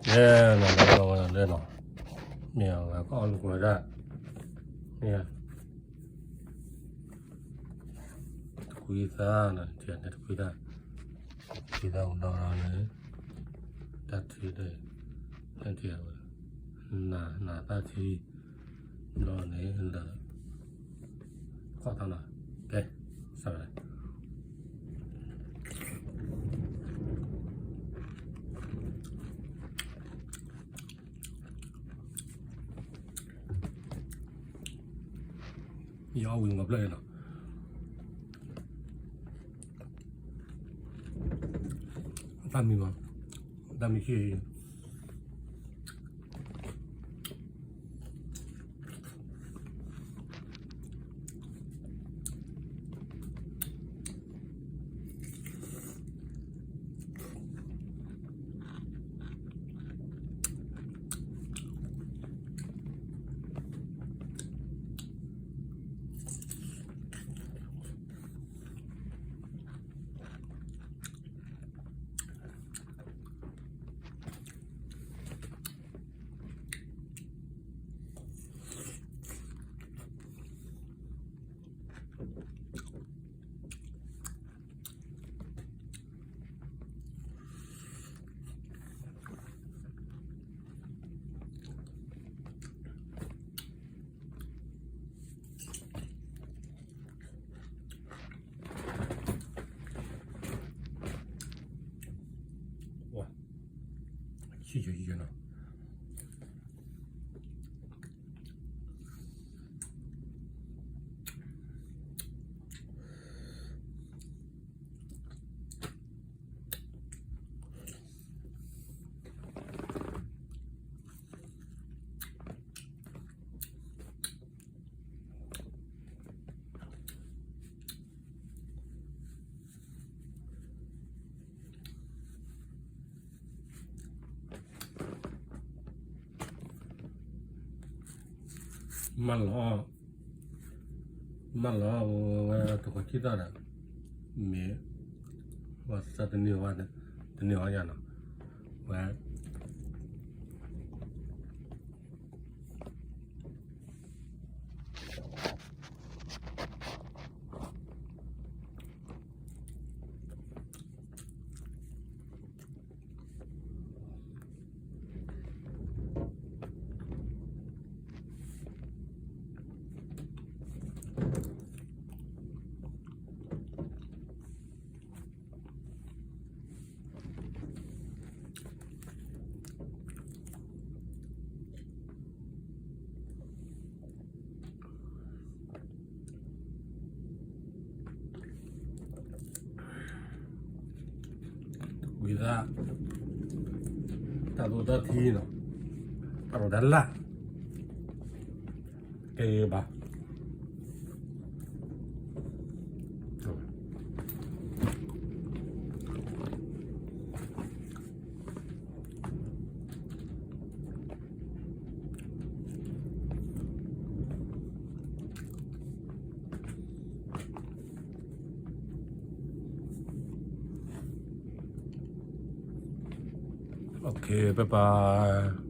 ကဲနီၤ လၢနီၤ မ့ၢ်အဝဲကအီၣ်လိာ်ကွဲဒၣ် မ့ၢ် တကွံသၣ်နီၤ တကွံသၣ် တကွံသၣ်ဒီးန့ၣ် တၢ်ထံၣ်ဒီး တၢ်ထံၣ်ဝဲ နၤ နၤသၣ်ထံ ဘျီန့ၣ်လၢ ခီၣ်သၣ်နီၤ ကဲ စး ယအီၣ်ဝံၤမၤဖျၢၣ်န့ၣ်နီၤ တၢ်မံမီၤ တၢ်မံဆံၣ် ဆံၣ်ကၠီဆံၣ်ကၠီနီၤ မၢလီၤ, မၢလီၤဝဲတခီခံသီဒီး, မ့ၢ်, ဝဲသးတန့ၢ်ဝဲ, တန့ၢ်ဝဲယၤနီၤ, ဝဲ ဝံသး, တၢ်သိၣ်တၢ်ထံနီၤ, တၢ်ရိးတၢ်လၢ်, ကဲဘၣ်. OK, bye bye.